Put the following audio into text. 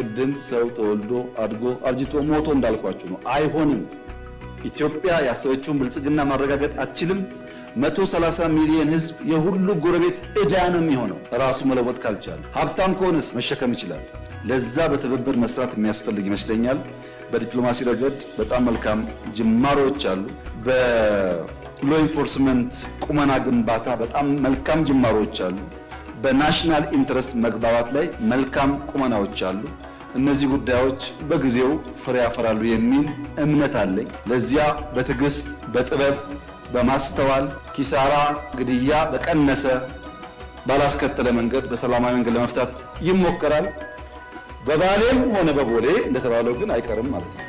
ቅድም ሰው ተወልዶ አድጎ አርጅቶ ሞቶ እንዳልኳችሁ ነው። አይሆንም። ኢትዮጵያ ያሰበችውን ብልጽግና ማረጋገጥ አትችልም። 130 ሚሊዮን ሕዝብ የሁሉ ጎረቤት ዕዳ ነው የሚሆነው ራሱ መለወጥ ካልቻለ። ሀብታም ከሆነስ መሸከም ይችላል። ለዛ በትብብር መስራት የሚያስፈልግ ይመስለኛል። በዲፕሎማሲ ረገድ በጣም መልካም ጅማሮዎች አሉ። በ law enforcement ቁመና ግንባታ በጣም መልካም ጅማሮዎች አሉ። በ national interest መግባባት ላይ መልካም ቁመናዎች አሉ። እነዚህ ጉዳዮች በጊዜው ፍሬ ያፈራሉ የሚል እምነት አለኝ። ለዚያ በትዕግስት፣ በጥበብ፣ በማስተዋል ኪሳራ፣ ግድያ በቀነሰ ባላስከተለ መንገድ በሰላማዊ መንገድ ለመፍታት ይሞከራል። በባሌም ሆነ በቦሌ እንደተባለው ግን አይቀርም ማለት ነው።